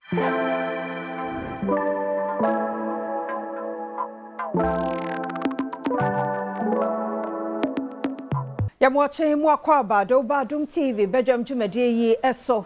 Yɛma ɔkye mu akwaaba de woba Adom TV badwam dwumadie yi so.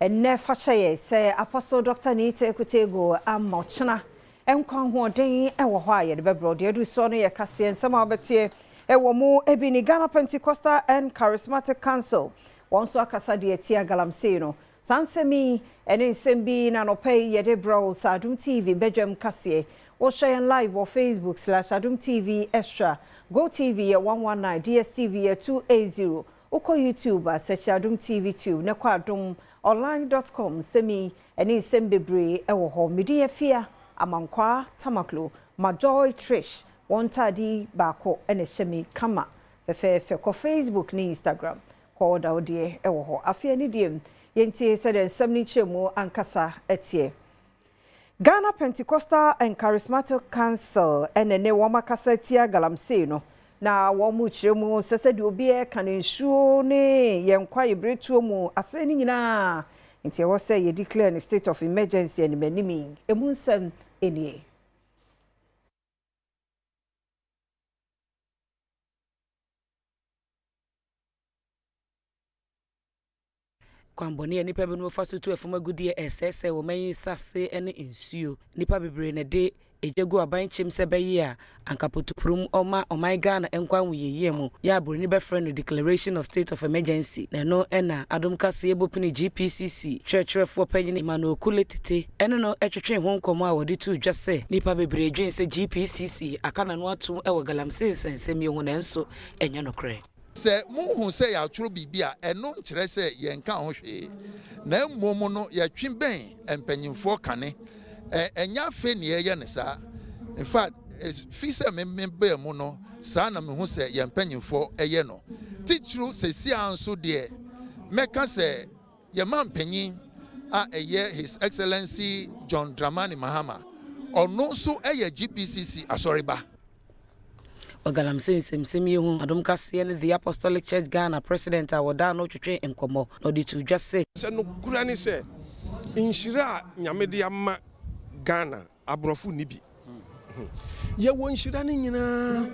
Ɛnnɛ fa kyɛ yɛ sɛ Apostle Dr. Nite Kutego ama ɔkyena nkwa ahoɔden wɔ hɔ a yɛde bɛbrɛ deɛ adu soɔ no yɛ kaseɛ nsɛm a wobɛtie ɛwɔ mu ebi ne Ghana Pentecostal and Charismatic Council wɔn nso akasa deɛ tia galamsey no. Saa nsɛm yi ne nsɛm bi na anɔpa yi yɛde brɛ wo sɛ Adom TV badwam kaseɛ. Wohwɛ yɛn live wɔ Facebook slash Adom TV Extra, Go TV yɛ 119, DSTV yɛ 280. Wokɔ YouTube a, search Adom TV Tube na kɔ adomonline dot com. Nsɛm yi ne nsɛm bebree wɔ hɔ. Me din Afia Amankwaa Tamaklo, Majoy Trish, wɔn ntaade yi baako na ɛhyɛ me kama fɛfɛɛfɛ. Kɔ Facebook ne Instagram kɔ ɔda wo deɛ wɔ hɔ. Afei ɛne deɛ yɛntie sɛdeɛ nsɛm no nkyerɛmu ankasa teɛ. Ghana Pentecostal and Charismatic Council ɛna ne wɔn akasa atia galamsey no, na wɔn kyerɛ mu sɛ sɛdeɛ obiara ka no nsuo ne yɛn kwaebiretuo mu asɛe no nyinaa nti ɛwɔ sɛ yɛ declare no state of emergency anim anim yi. Emu nsɛm nie. Kwammɔne a nnipa binom fa so tu fam agudeɛ resɛesɛe wɔn man yi nsase ne nsuo. Nnipa bebree na ɛde egya gu aban kyɛm sɛ ɛbɛyɛ a anka potopurum ɔma ɔman Ghana nkɔ ahohiahia mu yɛ a buroni bɛfrɛ no Declaration of State of Emergency na ɛno na Adom Kaseɛ Bopini GPCC twerɛtwerɛfoɔ panyin Emmanuel Kule Tete ne no twetwee ho nkɔmmɔ a wɔde too dwa sɛ nnipa bebree dwen sɛ GPCC aka n'ano atom wɔ galamsey nsɛnsɛm yi ho nanso ɛnyɛ nokorɛ. Sɛ muhu sɛ yɛatwerɛ biribi a, ɛno nkyerɛ sɛ yɛnka ho hwee, na mmom no yɛtwe bɛn mpanyimfoɔ kane. Ɛnyɛ afei na yɛyɛ no saa. In fact, fi sɛ mebaa mu no, saa na mehu sɛ yɛn mpanyimfoɔ yɛ no. Titiriw seesei ara nso deɛ, mɛka sɛ yɛn mampanyin a ɛyɛ His Excellency John Dramani Mahama, ɔno nso yɛ GPCC asɔreba. Wɔ galamsey nsɛmnsɛm yi ho, Adom Kaseɛ ne The Apostolic Church Ghana President a wɔda ano twetwee nkɔmmɔ, na ɔde too dwa sɛ. Sɛ nokorɛ ne sɛ, nhyira a Nyame de ama Ghana, aborɔfo nni bi. Yɛwɔ nhyira no nyinaa,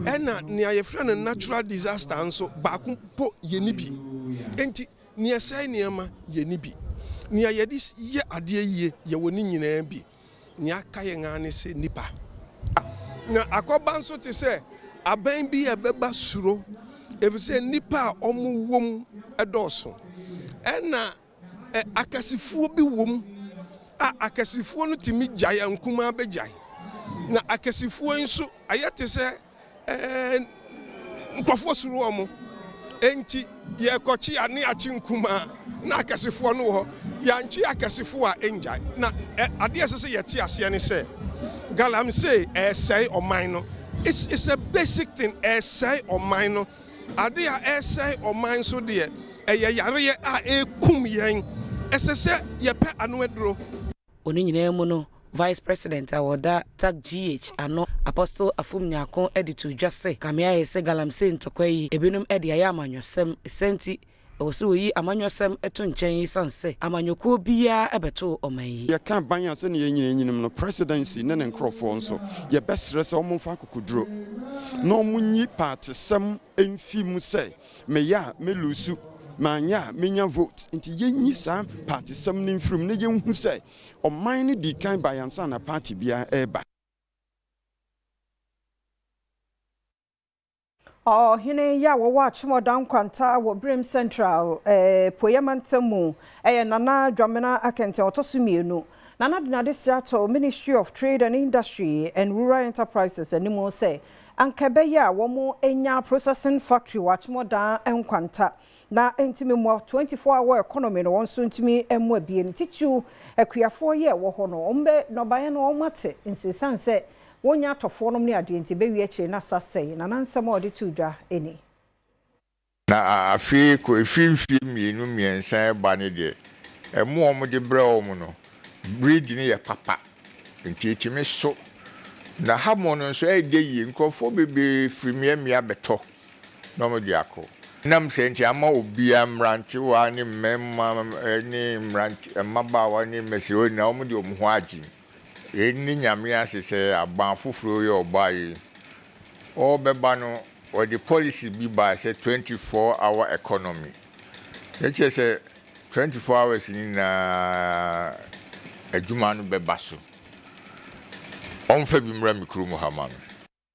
ɛna nea yɛfrɛ no natural disaster nso, baako mpo yɛnni bi. Enti nea ɛsɛe nneɛma, yɛnni bi. Nea yɛde yɛ adeɛ yie, yɛwɔ ne nyinaa bi. Nea aka yɛn ara ne sɛ nnipa. Na akɔba nso te sɛ abɛn bi a ɛbɛba suro, efisɛ nnipa a wɔwom dɔɔso. Ɛnna akɛsefoɔ bi wom a akɛsefoɔ no tumi gyae a nkumaa bɛgyae. Na akɛsefoɔ yi nso ayɛ te sɛ nkurɔfoɔ suro wɔn. Enti yɛrekɔkye a ne yɛakye nkumaa na akɛsefoɔ no wɔ hɔ. Yɛankye akɛsefoɔ a ɛngyae. Na adeɛ a ɛsɛ sɛ yɛte aseɛ ne sɛ galamsey ɛresɛe ɔman no. It's, it's a basic thing, ɛresɛe ɔman no. Ade a ɛresɛe ɔman nso deɛ, ɛyɛ yareɛ a ɛrekum yɛn. Ɛsɛ sɛ yɛpɛ ano aduro. Wɔ ne nyinaa mu no, Vice President a ɔda TAC-GH ano, Apostle Afum Nyarko de too dwa sɛ, kame ayɛ sɛ galamsey ntɔkwa yi, ebinom de ayɛ amanyɔsɛm. Saa nti, ɛwɔ sɛ wɔyi amanyɔsɛm to nkyɛn esiane sɛ amanyɔkuo biara bɛtoo ɔman yi. Yɛka aban a sɛnea yɛn nyinaa nyinim no, presidency ne ne nkorɔfoɔ nso, yɛbɛsrɛ sɛ wɔmfa akokoduro na wɔnyi paatesɛm mfi mu sɛ meyɛ a me lusu, manyɛ a menya vote. Nti yɛnyi saa paatesɛm no mfiri mu na yɛnhu sɛ ɔman no dii kan baeɛ ansa na party biara reba. Ɔhene yi a wɔwɔ Akyemɔda Nkwanta wɔ Birim Central Apueeɛ Mantam mu yɛ Nana Dwamena Akɛntɛn ɔtɔ so mmienu. Nana de n'adesrɛ ato Ministry of Trade and Industry and Rural Enterprises anim sɛ anka ɛbɛyɛ a wɔnya processing factory wɔ Akyemɔda Nkwanta na ɛntumi mmoa 24 hour economy no wɔn nso ntumi mmoa bie no titiriw akuafoɔ yi a ɛwɔ hɔ no wɔn bɛ nnɔbaeɛ no wɔn ate nso esiane sɛ wɔnya atɔfoɔ nom ne adeɛ nti bɛwie akyire na sa sɛe. Nana nsɛm a ɔde too dwa ni. Na afei kɔ ɛfiri mfeɛ 2 3 ɛba no deɛ, ɛmo a wɔde brɛ wɔn no, breed no yɛ papa, nti ɛtumi so. Na ha mo no nso ɛyɛ yie, nkurɔfoɔ bebree firi mmeammea bɛtɔ na wɔde akɔ. Ɛnam saa nti ama obiara, mmerantewa ne mmarima ne mmerante, mmabaawa ne mmasiriwa nyinaa, wɔde wɔn ho agye mu. Yɛnni Nyame ase sɛ aban foforɔ yi a ɔbaeɛ yi, ɔrebɛba no, ɔde policy bi baeɛ sɛ 24 hour economy. Ne kyerɛ sɛ 24 hours no nyinaa adwuma no bɛba so. Ɔmfa bi mmra me kurom ha ma me.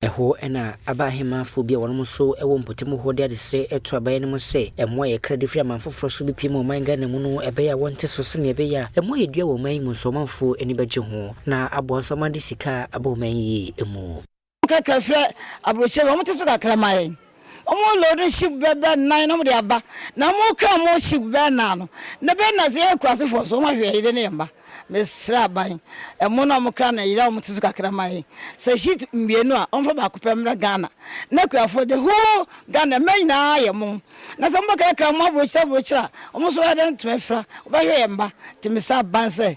Ɛhɔ na aba ahemmafoɔ bi a wɔnom nso wɔ mpɔtam hɔ de adesrɛ to aban no mu sɛ mmoa a yɛkra de firi aman foforɔ so bɛpue mu ɔman Ghana mu no ɛbɛyɛ a wɔnte so sɛdeɛ ɛbɛyɛ a mmoa a yɛdua wɔ ɔman yi mu nso ɔmanfoɔ ani bɛgye ho na aboa nso ama de sika aba ɔman yi mu. Kakra firi aburokyire ba, wɔte so kakra ma yɛn. Wɔn load ship bɛbɛ nnan na wɔde aba. Na wɔn kra wɔn ship bɛyɛ nnan no, na bɛyɛ na sɛ yɛn akurasefoɔ so wɔn ahwɛ yɛn yere ne yɛn mma. Mesrɛ aban, ɛmo no a wɔn kra no yere a wɔte so kakra ma yɛn. Sɛ sheet mmienu a, wɔmfa baako pɛ mmra Ghana. Na akuafoɔ the whole Ghana mma nyinaa yɛ mo. Na sɛ wɔbɛkrakra mo aburokyire aburokyire a, wɔn nso wɔyɛ dɛn ntoma afira, wɔbɛhwɛ yɛn mma. Nti mesrɛ aban sɛ,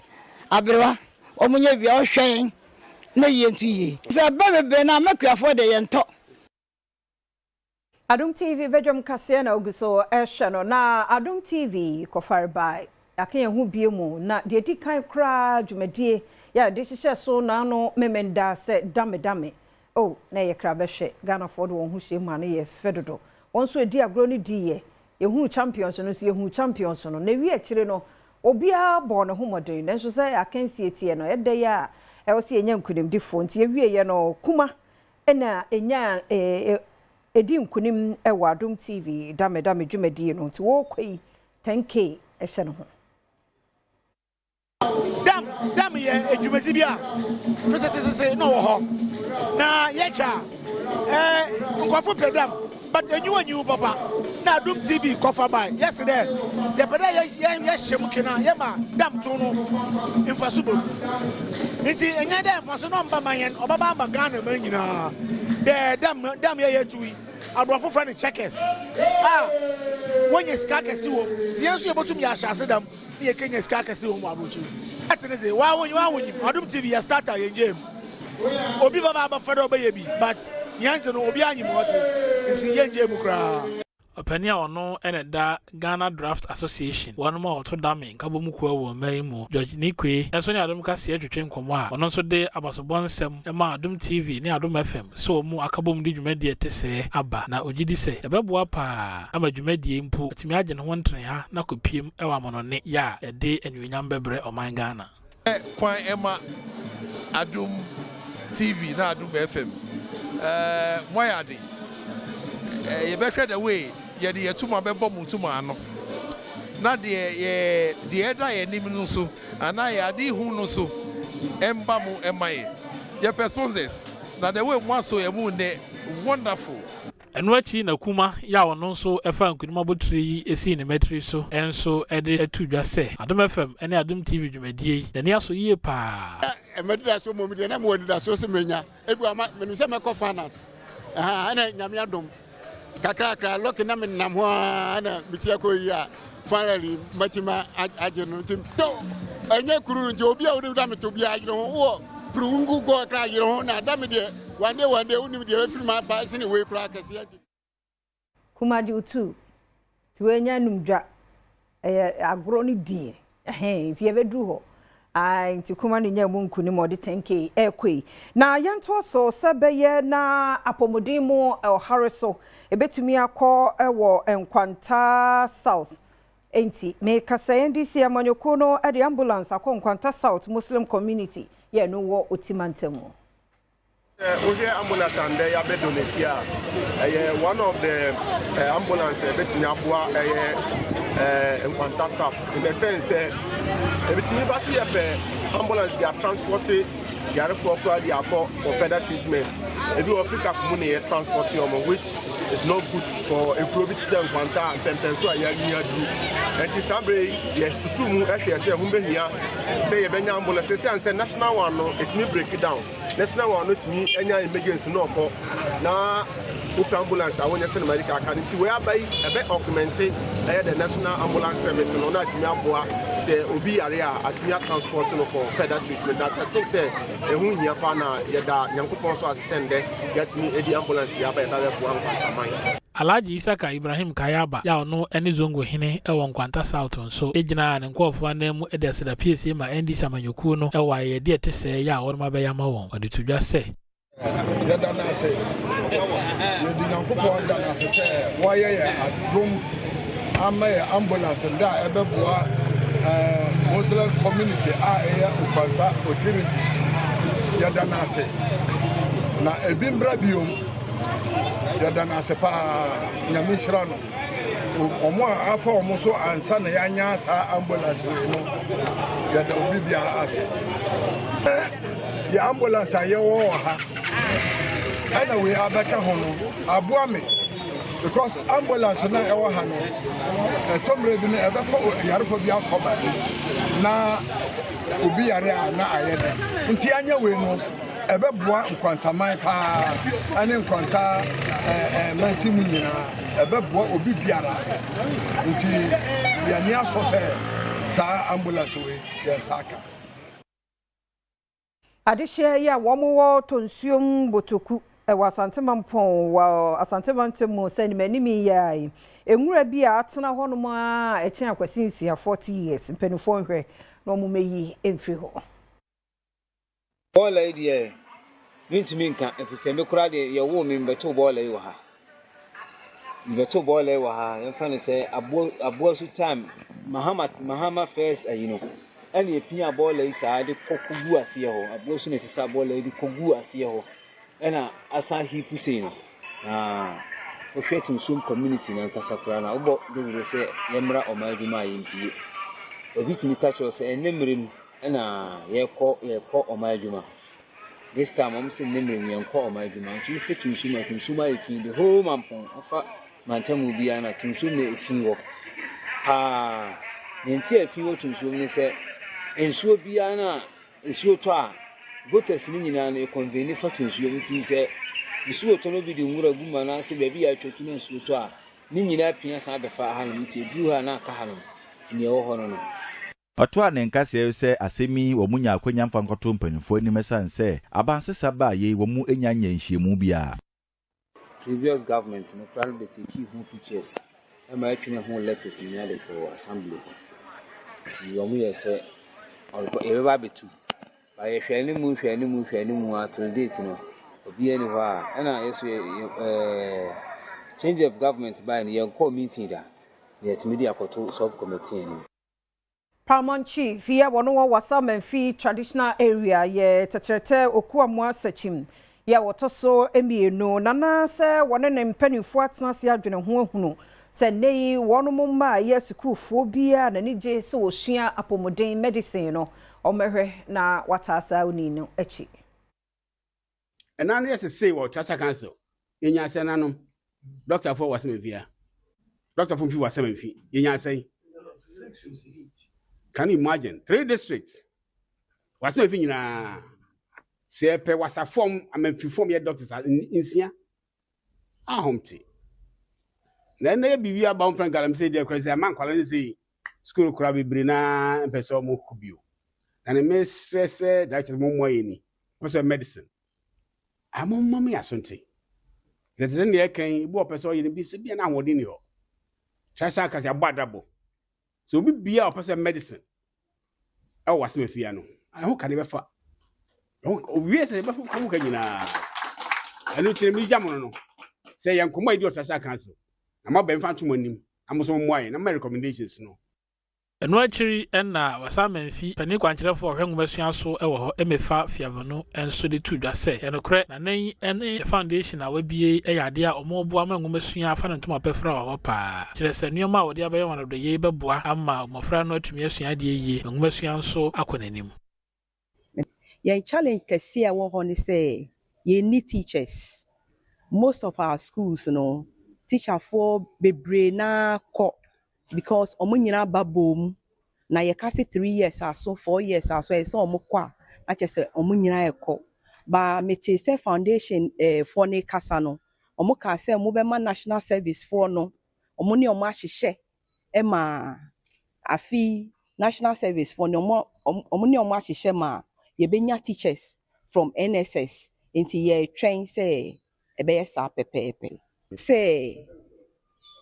aberewa, wɔn nyɛ bia wɔhwɛ yɛn na yie nto yie. Sɛ ɛba bebree no a, mmakuafoɔ deɛ yɛntɔ. Adom TV badwam kaseɛ na ogu so ɛhwɛ no na Adom TV kɔfare bae aka yɛn ho bie mu na deɛ di kan koraa dwumadie yɛ de hyehyɛ so n'ano memenda sɛ dame dame oh na ɛyɛ kra bɛhwɛ Ghanafoɔ de wɔn ho hyɛ mu a no yɛ fɛ dodo. Wɔn nso edi agorɔ no di yɛ yɛhunu champions no nso yɛhunu champions no na ewi akyire no obiara bɔɔ ne ho mmɔden nanso sɛ akansie teɛ no ɛda yi a ɛwɔ sɛ yɛnya nkonimdifoɔ nti yɛwie yɛ no kuma ɛna ɛnya ɛdi nkonim ɛwɔ Adom TV dame dame dwumadie no nti wɔrekɔ yi 10K ɛhyɛ ne ho. Dam dam yɛ adwumadzi bi a fɛsɛsɛsɛ na ɔwɔ hɔ na yɛhwɛ a nkurɔfo pɛ dam but enyiwa nyiwu papa na Adum TV kɔfa ba yɛsi dɛ yɛpɛ dɛ yɛhyɛ mu kena yɛma dam to no mfaso bɔ nti ɛnyɛ dɛ mfaso no ɔmba ma yɛn ɔbɛba ama Ghana ma nyinaa dɛ dam dam yɛ yɛtu yi aborɔfo frɛ no checkers a wɔnyɛ sika kɛse wɔ mu nti yɛn nso yɛbɛtum yɛ ahyɛ ase dam ne yɛ kenya sika kɛse wɔ mu aburokyi ɛte ne se waa wɔn waa wɔnyim Adum TV yɛ starter yɛn gye mu obi baba abɛfɛ dɛ ɔbɛyɛ bi but yɛn ti no obi anyim ɔte nti yɛn gye mu koraa. Ɔpanin a ɔno ɛna da Ghana Draft Association, wɔn a wɔto dame nkabom kuo wɔ mmaa yi mu, George Nikwe nso ne Adom Kaseɛ twetwe nkɔmmɔ a ɔno nso de abasobɔ nsɛm ma Adom TV ne Adom FM sɛ wɔn mu akabom de dwumadie te sɛɛ aba na ogye di sɛ ɛbɛboa paa ama dwumadie mpo atumi agye ne ho ntene ha na kɔpiem wɔ amanɔne yɛ a ɛde anuonyam bɛbrɛ ɔman Ghana. Kwan ɛma Adom TV na Adom FM mo ayɛ ade. Yɛbɛhwɛ the way yɛde yɛ tuma bɛbɔ mo tuma ano na deɛ yɛ deɛ ɛda yɛn anim no so anaa yɛ ade hu no so ɛmba mo ɛma yɛ yɛpɛ sponsors na the way mo aso yɛ mu nnɛ, wonderful. Ɛno akyi na kuma yɛ a ɔno nso ɛfa nkunim abotire yi esii ne mmatiri so nso de ato dwa sɛ Adom FM ne Adom TV dwumadie yi n'ani asɔ yie paa. Mɛdedasoɔ mmom deɛ na mewɔ anidasoɔ sɛ mɛnya ebi ama menim sɛ mɛkɔ finance ɛna Nyame adom kakrakra lucky na menam hɔ a na metia kɔ yi a finally matumi agye no nti to ɛnyɛ kuru nti obi a wonim da meto bi ayere ho wɔ puru ngu kɔ kra ayere ho na da me deɛ one day one day wonim deɛ ɛfiri ma ba sene wei koraa kɛseɛ nti. Kumagye otu nti woanya num dwa ɛyɛ agorɔ no die ɛhɛn nti yɛbɛduru hɔ ayi nti kuma no nya mu nkunim ɔde 10K ɛrekɔ yi na yɛntoa so sɛ bɛyɛ na apɔmuden mu ɔhare so ebɛtumi akɔ ɛwɔ Nkwanta South. Nti mekasa NDC amanyɔkuo no ɛde ambulance akɔ Nkwanta South Muslim Community yɛ no wɔ Otimantam mu. Wohwɛ ambulance a ndɛ yɛabɛ donate a ɛyɛ one of the ambulance a ɛbɛtumi aboa ɛyɛ Nkwanta South in the sense sɛ ebitumi ba se yɛpɛ ambulance de atransport yarefoɔ koraa de akɔ for further treatment, ebi wɔ pick up mu ne yɛ transport wɔn, which is not good for ekuro bi te sɛ Nkwanta a mpɛmpɛnso a yɛanyi aduru. Nti saa bere yi yɛ tutu mu ɛhwɛ sɛ ɛho bɛhia sɛ yɛbɛnya ambulance sɛ sɛ national one no ɛtumi break down. National one no tumi anya emergency na ɔkɔ na wopɛ ambulance a wonyɛ sɛ no medical aka no. Nti wei aba yi ɛbɛ augment ɛyɛ the national ambulance service no na atumi aboa sɛ obi yare a atumi atransport no for further treatment. Na I think sɛ ɛho hia paa na yɛda Nyankopɔn so ase sɛ ndɛ yɛatumi edi ambulance yi aba yɛba bɛboa Nkwantaman. Alhaji Isaka Ibrahim Kayaba a ɔno ne Zongo hene wɔ Nkwanta South nso gyinaa ne nkurɔfoɔ ananmu de aseda piesie ma NDC amanyɔkuo no wɔ ayɛyɛdeɛ a ɛte sɛɛ yi a wɔnom abɛyɛ ama wɔn. Ɔde to dwa sɛ. Yɛda no ase. Yɛde Nyankopɔn da no ase sɛ wayɛ yɛn adom ama yɛn ambulance nda a ɛbɛboa Muslim community a ɛyɛ Nkwanta Otiriji. Yɛda no ase. Na ebi mbra biom. Yɛda no ase paa. Nyame nhyira no. Wɔn a afa wɔn so ansa na yɛanya saa ambulance wei no, yɛda obi biara ase. Yɛ ambulance a yɛwɔ wɔ ha ɛna wei abɛka ho no aboa me because ambulance na ɛwɔ ha no ɛtɔ mmerɛ bi no ɛbɛfa yarefo bi akɔ baabi na obi yare a na ayɛ dɛ nti anya wei no ɛbɛboa nkwantaman paa ɛne nkwanta ɛɛ mansin mu nyinaa ɛbɛboa obi biara nti yɛn ani asɔ sɛ saa ambulance wei yɛn nsa aka. Adehyeɛ yi a wɔn wɔ Tonsuom Botoku wɔ Asante Mampong wɔ Asante mantam mu sɛ animanim yi ara yi, nwura bi a atena hɔnom ara a ɛkyɛn akwasi nsia, 40 years, mpanimfoɔ nhwɛ na wɔn mmɛyi mfiri hɔ. Bɔɔla yi deɛ mentumi nka ɛfiri sɛ me koraa deɛ yɛwoo me mebɛtoo bɔɔla yi wɔ ha. Mebɛtoo bɔɔla yi wɔ ha yɛmfa no sɛ aboa aboa so time Mahama Mahama first ayi no ɛna yɛpia bɔɔla yi saa de kɔ kɔgu aseɛ hɔ aboa so na ɛsesa bɔɔla yi de kɔgu aseɛ hɔ ɛna asan heap sei no na wohwɛ Tunsom community no ankasa koraa na wobɔ dawuro sɛ yɛmmra ɔman adwuma a yɛmpie. Obi tumi ka kyerɛ wo sɛ ɛnnɛ mmerɛ mu Ɛna yɛkɔ yɛkɔ ɔman adwuma. This time wɔn sɛ nnɛ mmerɛ mu yɛnkɔ ɔman adwuma. Nti wohwɛ Tunsom a Tunsom ayɛ fi the whole Mampong wofa mantamu biara na Tunsom na efi wɔ paa. Nea nti a efi wɔ Tunsom ne sɛ nsuo biara na nsuo tɔ a gutters ne nyinaa no ɛconvene fa Tunsuom nti sɛ nsuo tɔ no bi de nwura gu mu anaasɛ baabi a atwa ku na nsuo tɔ a ne nyinaa pia san bɛfa hanom nti eduru ha na aka hanom nti nea ɛwɔ hɔ no no. Ɔtoaa ne nkasɛɛ sɛ asɛm yi wɔn nya akwanya mfa nkɔto mpanyimfoɔ anim ɛsiane sɛ abansesa baa yei wɔn nnya nyɛɛ nhyiamu biara. Previous government no koraa no bɛ takii ho pictures ma ɛtwerɛ ho letters nyinaa de kɔɔ assembly hɔ. Nti wɔn yɛɛ sɛ yɛbɛba abɛtu. But yɛhwɛ anim hwɛ anim hwɛ anim a till date no obiara ni hɔ a ɛna yɛ so yɛ ɛɛ change of government bae no yɛnkɔɔ meeting da na yɛtumi de akɔto sub committee anim. Paramount Chief yi a wɔno wɔ Wassa Mamfi Traditional Area yɛ Tɛtrɛtɛ Okuamoa Sakyim yi a wɔtɔ so mmienu Nana sɛ wɔne ne mpanimfoɔ atena ase adwene ho ahunu sɛ nnɛ yi wɔnom mma a ɛyɛ asukuufoɔ biara n'ani gye sɛ wɔsua apɔmuden, medicine, no wɔmmɛhwɛ na wɔataa saa onii no akyi. Ɛna no yɛ sesei wɔ Trasa Council. Yɛnya asɛn nanom. Dɔktafoɔ wɔ asɛm mfia. Dɔktafoɔ mfi wɔ asɛm mfi. Yɛnya asɛn. Can you imagine? Three districts. Wɔ asɛm mfi nyinaa. Sɛ yɛpɛ wasafɔm amamfifɔm yɛ doctors a nsia. Ahom te. Na ɛnna yɛ biribi aba wɔn fɛn galamsey deɛ kora sɛ ama nkwalaa ne sɛ sukuu kora bebree naa mpɛ sɛ wɔn kɔ bio. Na ne mesrɛ sɛ directors mo mmoa yɛ ni. Wɔpɛ sɛ medicine. Amomma me aso nte. Sɛ te sɛ nea ɛka yi, ebi wɔ ɔpɛ sɛ ɔyɛ no bi sɛ bia na ahoɔden ni hɔ. Kyerɛ sɛ akasɛ abɔ adabɔ. Sɛ obi bia ɔpɛ sɛ medicine ɛwɔ wasɛm afia no, ɛho ka ne bɛfa. Owie sɛ bɛfa ho ka nyinaa. Ɛno nti na megya mo no no. Sɛ yɛ nkɔmmɔ a yɛdi wɔ Trasha Council, na moaba mfa nto mo anim, na mo nso mommoa yɛn, na moma recommendations no. Ɛno akyiri na wɔasan Mamfi panin kwankyerɛfo a ɔhwɛ nwomasua so wɔ hɔ Emefa Fiavanu nso de too dwa sɛ, ɛyɛ nokorɛ na nnɛ yi ne foundation a wɔabue yi yɛ adeɛ a wɔreboa ma nwomasua afa ne ntoma pɛ fra wɔ hɔ paa. Kyerɛ sɛ nneɛma a wɔde abɛyɛ wɔn adɔeɛ yi bɛboa ama mmɔfra no atumi asua adeɛ yie na nwomasua nso akɔ n'anim. Yɛn challenge kɛseɛ a ɛwɔ hɔ ne sɛ yɛnni teachers. Most of our schools no, teacherfoɔ bebree naa kɔ because wɔn nyinaa ba bom na yɛka se 3 years aso, 4 years aso, ɛsɛ sɛ wɔn kɔ a na kyerɛ sɛ wɔn nyinaa ɛkɔ. Ba mete sɛ foundation foɔ ne kasa no, wɔn kaa sɛ wɔbɛma national service foɔ no, wɔn ne wɔn ahyehyɛ ma afi national service foɔ no wɔn ne wɔn ahyehyɛ ma yɛbɛnya teachers from NSS, nti yɛretwɛn sɛ ɛbɛyɛ saa pɛpɛɛpɛ. Sɛ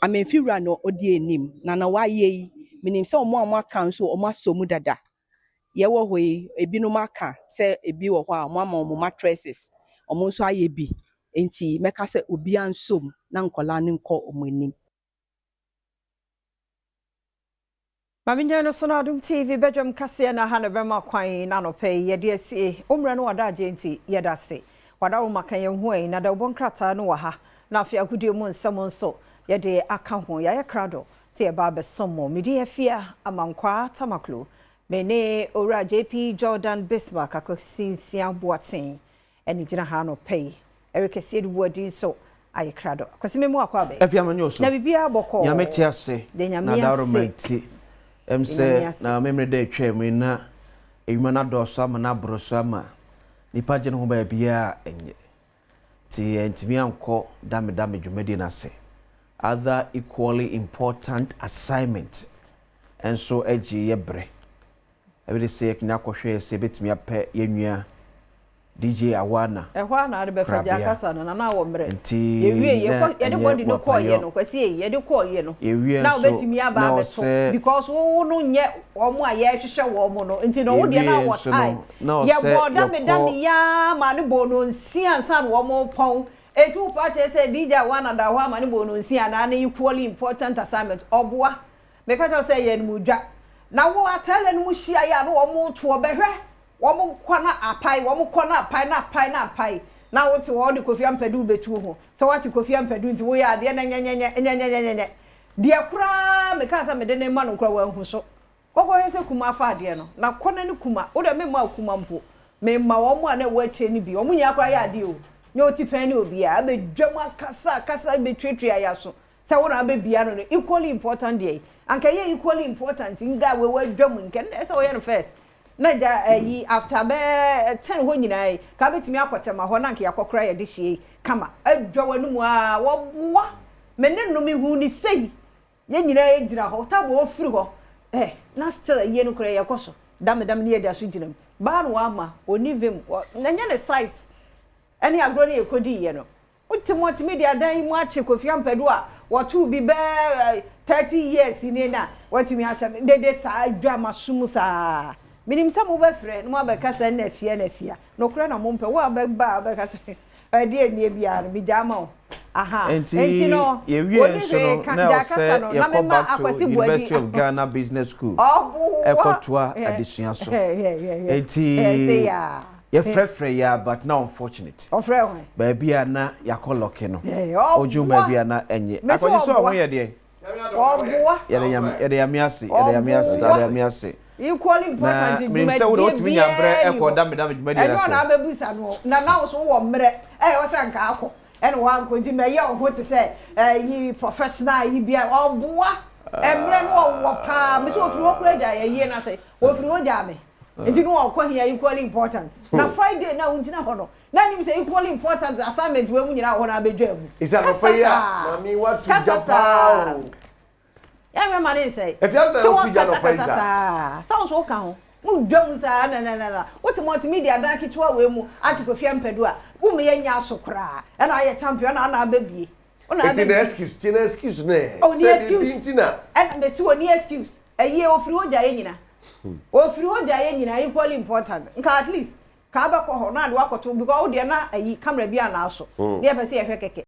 Amenfi wura na ɔdi anim na na wayɛ yi, menim sɛ wɔn a wɔaka nso wɔn asɔ mu dada. Yɛwɔ hɔ yi, ebinom aka sɛ ebi wɔ hɔ a wɔn ama wɔn mattresses, wɔn nso ayɛ bi. Nti mɛka sɛ obiara nsom na nkwadaa no nkɔ wɔn anim. Ma menyɛ no so no Adom TV badwam kaseɛ na ha na bɛma kwan na anɔpa yi yɛde asie. Wo mmerɛ no w'adagyeɛ nti yɛda ase. W'adaworoma ka yɛn ho ai na dawubɔ nkrataa no wɔ ha na afei agodie mu nsɛm nso yɛde aka ho. Yɛayɛ krado sɛ yɛba abɛsom mo. Me din Afia Amankwaa Tamaklo. Me ne Owura JP Jordan Bismarck Akwasi Nsia Boateng Ɛne gyina ha anɔpa yi. Eric Asiedu Boadi nso ayɛ krado. Kwasi Memu akɔ abɛn. Afia manyɛ osu. Na biribiara bɔkɔɔ. Nyame te ase. De Nyame Na daworo ma ase. nti. Ɛm De Nyame sɛ ase. na memere dɛ atwa mu yi na edwuma no adɔɔso ama no aboro so ama nipa gye ne ho baabiara a ɛnyɛ. Nti yɛntumi ankɔ dame dame dwumadie no ase. Other equally important assignment nso gye yɛ berɛ. Ɛbi de sɛ yɛtumi akɔhwɛ sɛ yɛbɛtumi apɛ yɛn nua DJ Awana Ɛhɔ ara na ade bɛfa gya korabea. kasa no na na wɔ mmerɛ. Nti Yɛwie na yɛkɔ yɛde ɛnyɛ body no kɔɔyɛ boapayɔ. no Kwasi ei yɛde kɔɔyɛ no Yɛwie na nso wobɛtumi aba na abɛto ɔsɛ because wo wo no nyɛ wɔn a yɛrehwehwɛ wɔn no nti no wo deɛ na Yɛwie wɔ nso time. no na ɔsɛ Yɛbɔɔ dame yɛkɔ dame yi ara maa no bɔɔ no nsia ansa na wɔrepɔn. Enti wo paa kyerɛ sɛ DJ Awana da hɔ ama no bɔɔ no nsia anaa ne equally important assignment ɔboa. Meka kyerɛ wo sɛ yɛn mu dwa. Na wo atɛlɛ no mu hyiaeɛ a na wɔreto ɔbɛhwɛ Wɔn kɔ na apae, wɔn kɔ na apae, na apae, na apae. Na wote hɔ wode Kofi Ampadu rebɛtu ho. Sɛ woate Kofi Ampadu nti woyɛ adeɛ na nyɛnyɛnyɛ, nyɛnyɛnyɛnyɛnyɛ. Deɛ koraa mekaa sɛ mede no rema no koraa wanhu so. Kɔkɔhwɛ sɛ Kuma afa adeɛ no. Na kɔ na ne Kuma, wo deɛ memma wo Kuma mpo. Mema wɔn a na ɛwɔ akyire no bi. Wɔn nyinaa koraa yɛ adeɛ o. Nyɛ otipɛn ne obiara. Abɛdwam akasa akasa abɛtuatua yɛn aso. Sɛ wo na wabɛbia no no equally important deɛ yi. Anka ɛyɛ equally important nga wei wadwam nka ɛno deɛ ɛsɛ sɛ woyɛ no first. Na gya ayi after bɛɛ ten hɔ nyinaa yi ka bɛtumi akɔ tɛma hɔ na anka yɛakɔkora yɛde hyeɛ yi kama adwa w'anum aa wɔboa me ne no mehu ne sei yɛn nyinaa yɛgyina hɔ tam ɔfiri hɔ eh na still ayie no koraa yɛkɔ so dame dame ne yɛda so gyina mu baa no wama ɔni vim na nyɛ ne size ɛne agorɔ no yɛkɔdiiɛ no Wote multimedia dan yi mu akye Kofi Ampadu a wɔtoo bi bɛɛ 30 years nie na watumi ahyɛ me dede saa adwa m'aso mu saa. Menim sɛ mobɛfrɛ na moabɛka sɛ ɛna afia ɛna afia. Nokorɛ na mompɛ. Wo a wobɛba a wobɛka sɛ ɛdeɛ nnie biara no megyaa ma wo. Aha. Nti Enti no yɛwiee wɔnni nso hwee no ka. na Gyaa ɛwɔ kasa sɛ no na yɛkɔ memma back to Akwasi Boadi University of Ghana Business School Ɔboa. ɛkɔtoa adesua so. Nti Ɛsei aa. Yɛfrɛfrɛ yɛ a but na unfortunate. Ɔfrɛ hwan? Baabi a na yɛakɔ lɔke no. Ɔboa. Odwo baabi a na ɛnye. Mese Akɔgye sɛ ɔho ɔboa. yɛ deɛ. Ɔboa. Yɛda Nyame yɛda Nyame ase yɛda Nyame ase Ɔboa. yɛda Nyame ase. Equally Na important menim sɛ wo de dwumadie wotumi nya berɛ biara ni ɛkɔ hɔ. dame dame dwumadie no Ɛnyɛ ase. ɔna abɛbusa no na na wo so wowɔ mmerɛ ɛyɛ sɛ nka akɔ ɛna wankɔ nti mɛyɛ wo ho te sɛ ɛyi professional yi bia ɔboa mmerɛ no ɔwɔ paa mese ofiri hɔ koraa gyaa yɛ yie no ase ofiri hɔ gyaa me. Nti no ɔkɔ hia equally important. Na Friday na wogyina hɔ no, na anim sɛ equally important assignment wei mu nyinaa wɔ hɔ na abɛdwa mu. Ɛsɛ anɔpa Kasa yi a saa. maame watu Kasa gya paa saa. o. Yɛnhwɛ ma ne nsɛe. Ɛfi ase na Sɛ wotu gya wɔkasa anɔpa yi kasa saa. saa. Sɛ wo nso woka ho. Wodwa mu saa na na na na. Wote multimedia dan ketewa wei mu ate Kofi Ampadu a, womma yɛnyɛ aso koraa. Ɛna ayɛ champion ɛna ana abɛbie. Wo na Nti na abɛbie. excuse, ti na excuse no ɛ. Ɔni Sɛ excuse. biribi nti na. Ɛna mesi ɔni excuse. Ɛyie ofiri hɔ gya yɛ nyina. Ofiri hɔ gya yɛ nyina equally important. Nka at least ka abɛkɔ hɔ na ade wakɔto because wo deɛ na ayi camera bi a na aso. Na yɛpɛ sɛ yɛhwɛ kɛkɛ.